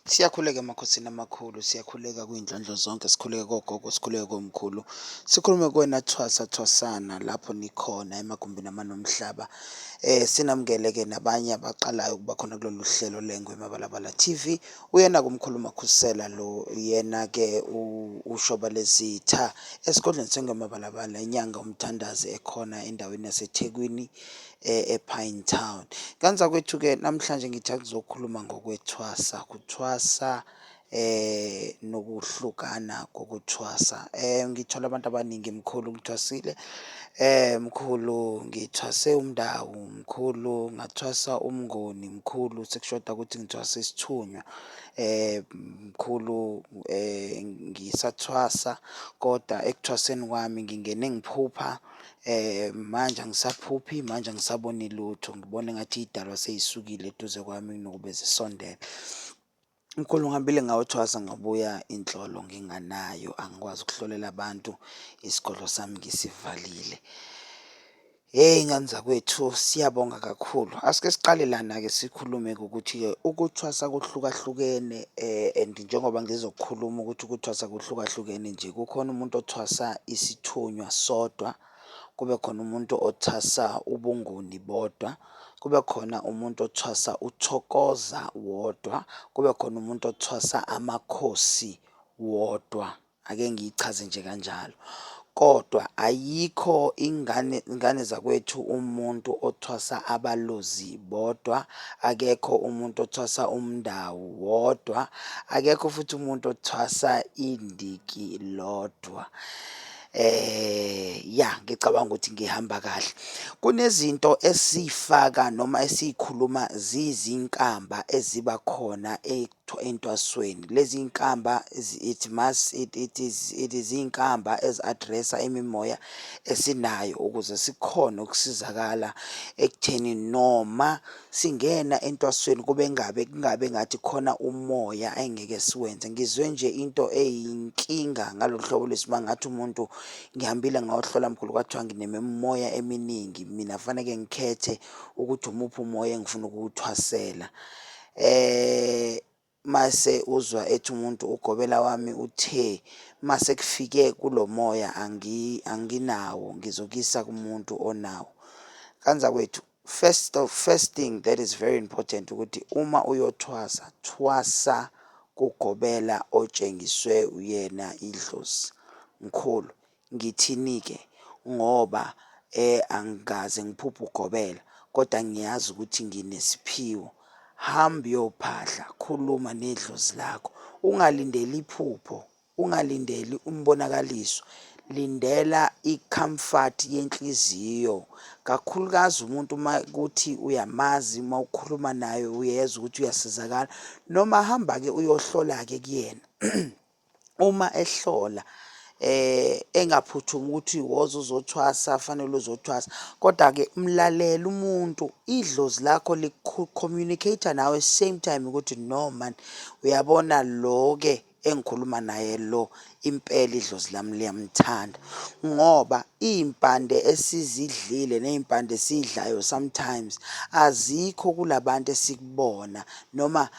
Siyakhuleka emakhosini amakhulu, siyakhuleka kwiy'ndlondlo zonke, sikhuleke kogogo, sikhuleke komkhulu, sikhulume kuwena thwasa thwasana lapho nikhona emagumbini amane omhlaba. Sinamukele-ke nabanye abaqalayo ukuba khona kulolu hlelo leNgwe Mabalabala TV. Uyena-ke umkhulu uMakhusela lo, uyena-ke ushoba lezitha esigodlweni seNgwe Mabalabala, inyanga umthandazi ekhona endaweni yaseThekwini ePinetown. Ngane zakwethu-ke namhlanje ngithi akuzokhuluma ngokwethwasa, kuthwasa nokuhlukana kokuthwasa. Ngithola abantu abaningi, mkhulu ngithwasile, mkhulu ngithwase umndawu, mkhulu ngathwasa umnguni, mkhulu sekushoda ukuthi ngithwase isithunywa, mkhulu ngisathwasa koda ekuthwaseni kwami ngingene ngiphupha manje angisaphuphi, manje angisaboni lutho, ngibona engathi iy'dalwa sey'sukile eduze kwami kunokube zisondele. Mkhulu ngihambile ngayothwasa ngabuya inhlolo nginganayo, angikwazi ukuhlolela abantu, isigodlo sami ngisivalile. Hheyi ngane zakwethu, siyabonga kakhulu. Asike siqale lana-ke sikhulume-ke ukuthi-ke ukuthwasa kuhlukahlukene and njengoba ngizokhuluma ukuthi ukuthwasa kuhlukahlukene nje, kukhona umuntu othwasa isithunywa sodwa, kube khona umuntu othwasa ubunguni bodwa, kube khona umuntu othwasa uthokoza wodwa, kube khona umuntu othwasa amakhosi wodwa. Ake ngiyichaze nje kanjalo. Kodwa ayikho ingane, ngane zakwethu umuntu othwasa abalozi bodwa, akekho umuntu othwasa umndawu wodwa, akekho futhi umuntu othwasa indiki lodwa. Ya, ngicabanga ukuthi ngihamba kahle. Kunezinto esiy'faka noma esiy'khuluma ziyizinkamba eziba khona entwasweni. Lezi iy'nkamba it must it it is it is iy'nkamba ezi-address-a imimoya esinayo ukuze sikhone ukusizakala ekutheni noma singena entwasweni kube ngabe kungabe ngathi khona umoya engeke siwenze. Ngizwe nje into eyinkinga ngalolu hlobo lwesimanga ngathi umuntu ngihambile ngayohlola mkhulu kwathiwa nginemimoya eminingi, mina faneke ngikhethe ukuthi umuphi umoya engifuna ukuwuthwasela. Mase uzwa ethi umuntu ugobela wami uthe mase kufike kulo moya anginawo ngizokuyisa kumuntu onawo. Kanzakwethu, first thing that is very important ukuthi uma uyothwasa, thwasa kugobela otshengiswe uyena idlozi. Mkhulu, ngithini-ke ngoba angikaze ngiphuphe ugobela kodwa ngiyazi ukuthi nginesiphiwo. Hamba uyophahla, khuluma nedlozi lakho, ungalindeli iphupho, ungalindeli umbonakaliso, lindela i-comfort yenhliziyo. Kakhulukazi umuntu uma kuthi uyamazi, uma ukhuluma naye uyezwa ukuthi uyasizakala, noma hamba-ke uyohlola-ke kuyena. Uma ehlola engaphuthumi ukuthi woza uzothwasa, fanele uzothwasa, kodwa-ke mlalele umuntu, idlozi lakho li-communicate-a nawe same time ukuthi no man, uyabona lo-ke engikhuluma naye lo, impela idlozi lami liyamthanda. Ngoba iy'mpande esizidlile ney'mpande esiy'dlayo sometimes azikho kula bantu esikubona noma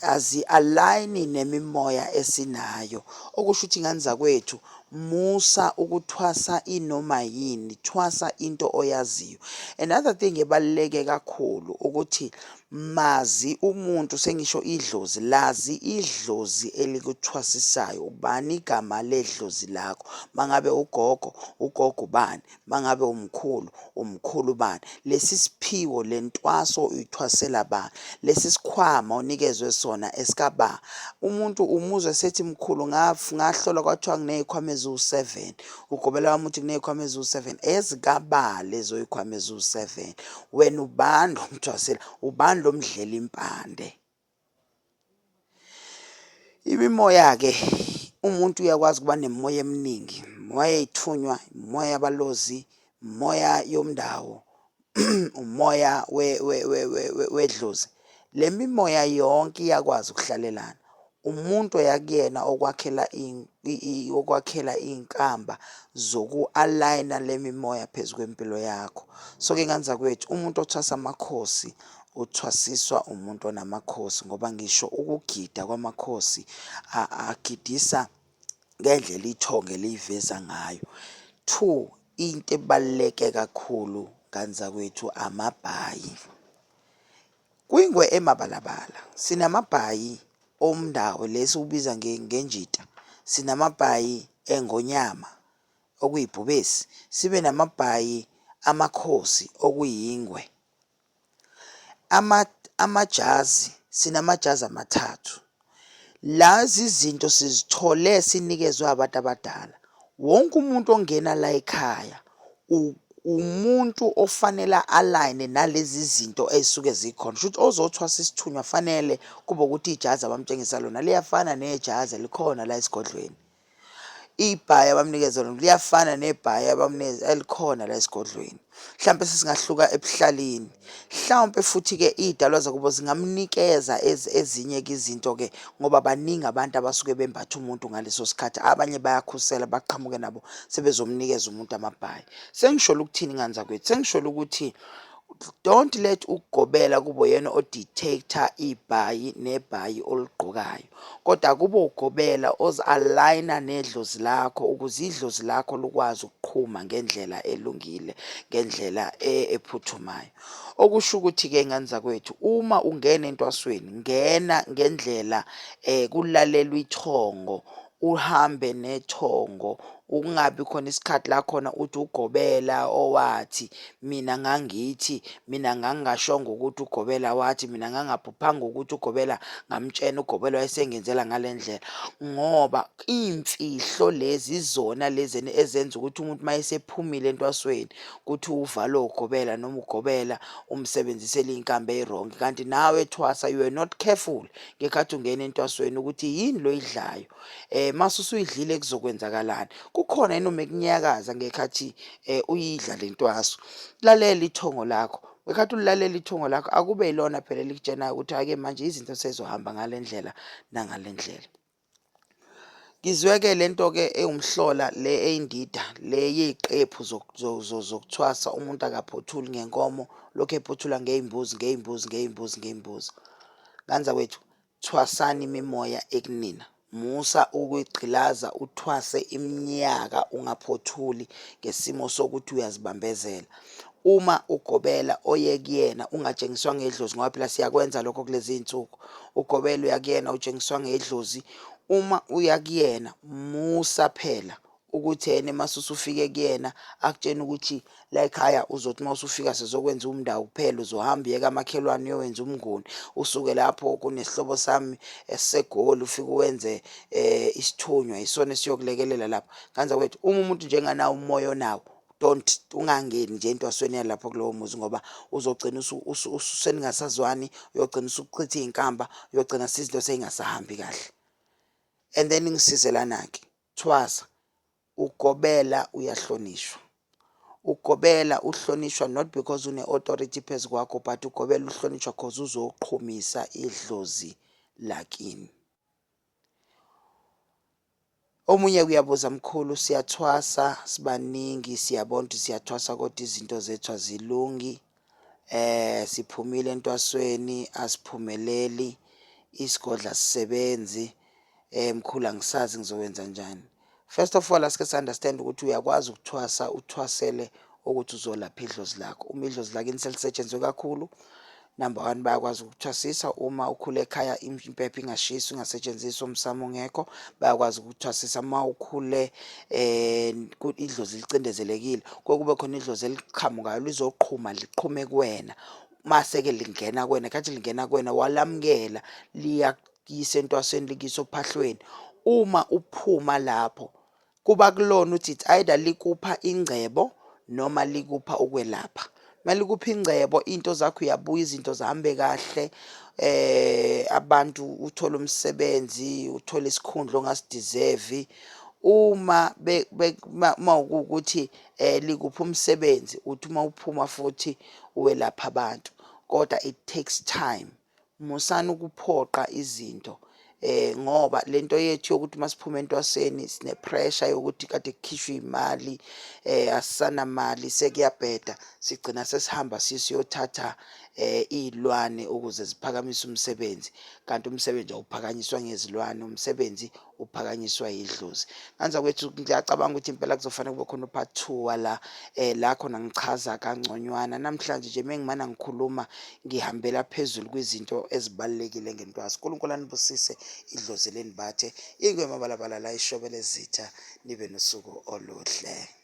azi-align-i nemimoya esinayo. Okusho ukuthi ngane zakwethu, musa ukuthwasa inoma yini, thwasa into oyaziyo. Another thing ebaluleke kakhulu ukuthi mazi umuntu, sengisho idlozi, lazi idlozi elikuthwasisayo, ubani igama ledlozi lakho. Mangabe ugogo, ugogo ubani, mangabe umkhulu, umkhulu bani. Lesi siphiwo, le ntwaso uyithwasela ba, lesi sikhwama onikezwe sona esikaba. Umuntu umuzwe esethi mkhulu ngahlola kwathiwa nginey'khwama eziwu-seven, ugobela wami uthi nginey'khwama eziwu-seven, ezikaba lezo y'khwama eziwu-seven. Wena ubani lo mthwasela, ubani lo mdlela impande? Imimoya-ke umuntu uyakwazi ukuba nemimoya eminingi, imoya yey'thunywa, imoya yabalozi, imoya yomndawo, umoya wedlozi. Le mimoya yonke iyakwazi ukuhlalelana. Umuntu oyakuyena okwakhela iy'nkamba zoku-align-a le mimoya phezu kwempilo yakho. So-ke ngane zakwethu, umuntu othwasa amakhosi, Uthwasiswa umuntu onamakhosi ngoba ngisho ukugida kwamakhosi agidisa ngendlela ithonga eliyiveza ngayo. Two, into ebaluleke kakhulu ngane zakwethu amabhayi. Kwingwe emabalabala sinamabhayi omndawo le esiwubiza ngenjita, sinamabhayi engonyama okuyibhubesi, sibe namabhayi amakhosi okuyingwe. Amajazi, sinamajazi amathathu. Lazi zinto sizithole sinikezwe abantu abadala. Wonke umuntu ongena la ekhaya umuntu ofanele a-align-e nalezi zinto ey'suke zikhona. Shuthi ozothwasa isithunywa fanele kube ukuthi ijazi abamtshengisa lona liyafana nejazi elikhona la esigodlweni. Ibhayi abamnikeza lona liyafana nebhayi abamnikeza elikhona la esigodlweni. Mhlampe sesingahluka ebuhlalini. Mhlawumpe futhi-ke iy'dalwa zakubo zingamnikeza ezinye-ke izinto-ke ngoba baningi abantu abasuke bembatha umuntu ngaleso sikhathi. Abanye bayakhusela baqhamuke nabo sebezomnikeza umuntu amabhayi. Sengisholo ukuthini ngane zakwethu? Sengisholo ukuthi don't let ukugobela kube uyena o-dictate-a ibhayi nebhayi oligqokayo. Kodwa kube ugobela ozi-align-a nedlozi lakho ukuze idlozi lakho likwazi ukuqhuma ngendlela elungile, ngendlela ephuthumayo. Okusho ukuthi-ke ngane zakwethu, uma ungena entwasweni, ngena ngendlela kulalelwa ithongo, uhambe nethongo, Ukungabi khona isikhathi la khona uthi ugobela owathi mina ngangithi, mina ngangingashongo ukuthi ugobela wathi, mina ngangingaphuphanga ukuthi ugobela ngamtshena ugobela wayesengenzela ngale ndlela. Ngoba iy'mfihlo lezi izona lezi ezenza ukuthi umuntu uma esephumile entwasweni kuthiwa uvalwe ugobela noma ugobela umsebenzisela iy'nkambi eyi-wrong. Kanti nawe thwasa you were not careful ngekhathi ungena entwasweni ukuthi yini lo oyidlayo. Mase usuyidlile kuzokwenzakalani? Kukhona yini noma ekunyakaza ngekhathi uyidla le ntwaso? Lalela ithongo lakho. Ngekhathi ulilalela ithongo lakho akube yilona phela elikutshenayo ukuthi hhayi-ke manje izinto sezizohamba ngale ndlela nangale ndlela. Ngizwe-ke le nto-ke ewumhlola le eyindida le yey'qephu zokuthwasa umuntu akaphothuli ngenkomo lokhu ephothula ngey'mbuzi ngey'mbuzi ngey'mbuzi ngey'mbuzi. Ngane zakwethu Thwasani imimoya ekunina. Musa ukuyigqilaza uthwase iminyaka ungaphothuli ngesimo sokuthi uyazibambezela. Uma ugobela oye kuyena ungatshengiswa ngedlozi ngoba phela siyakwenza lokho kulezi zinsuku. Ugobela uya kuyena utshengiswa ngedlozi. Uma uya kuyena musa phela ukuthi yena mase usufike kuyena akutshena ukuthi la ekhaya uzothi uma usufika sizokwenza umndawo kuphela uzohamba uye kamakhelwane uyowenza umnguni usuke lapho kunesihlobo sami esiseGoli ufike uwenze isithunywa isona esiyokulekelela lapho. Ngane zakwethu uma umuntu njenganawo umoya onawo don't ungangeni nje entwasweni yalapho kulowo muzi ngoba uzogcina seningasazwani uyogcina usuchitha iy'nkamba uyogcina izinto sey'ngasahambi kahle. And then ngisize lana-ke Thwasa, ugobela uyahlonishwa. Ugobela uhlonishwa not because une authority phezu kwakho but ugobela uhlonishwa cause uzoqhumisa idlozi lakini. Omunye uyabuza mkhulu siyathwasa sibaningi siyabona ukuthi siyathwasa kodwa izinto zethu azilungi siphumile entwasweni asiphumeleli isigodla asisebenzi mkhulu angisazi ngizokwenza njani. First of all asike si-understand ukuthi uyakwazi ukuthwasa uthwasele ukuthi uzolapha idlozi lakho. Uma idlozi lakini selisetshenzwe kakhulu, number one bayakwazi ukukuthwasisa. Uma ukhule ekhaya impepho ingashiswa ingasetshenziswa umsamo ungekho, bayakwazi ukukuthwasisa. Uma ukhule idlozi licindezelekile, kuke kube khona idlozi eliqhamukayo lizoqhuma liqhume kuwena. Mase-ke lingena kuwena, khathi lingena kuwena walamukela liya kuyise entwasweni likuyise ophahlweni uma uphuma lapho kuba kulona ukuthi it's either likupha ingcebo noma likupha ukwelapha malikupha ingcebo into zakho uyabuya izinto zihambe kahle abantu uthola umsebenzi uthola isikhundla ongasideserve uma uma ukuthi likupha umsebenzi uthi uma uphuma futhi uwelapha abantu kodwa it takes time. Musani ukuphoqa izinto ngoba lento yethu yokuthi masiphuma entwaseni sine pressure yokuthi kade kukhishwa imali asisanamali sekuyabheda sigcina sesihamba siyothatha Iy'lwane ukuze ziphakamise umsebenzi, kanti umsebenzi awuphakanyiswa ngezilwane, umsebenzi uphakanyiswa yidlozi. Ngane zakwethu, ngiyacabanga ukuthi impela kuzofanele kube khona u-part 2 wala la khona ngichaza kangconywana. Namhlanje nje mengimana ngikhuluma ngihambela phezulu kwizinto ezibalulekile ngentwaso. uNkulunkulu anibusise, idlozi lenibathe, ingwe mabalabala la ishobele zitha, nibe nosuku oluhle.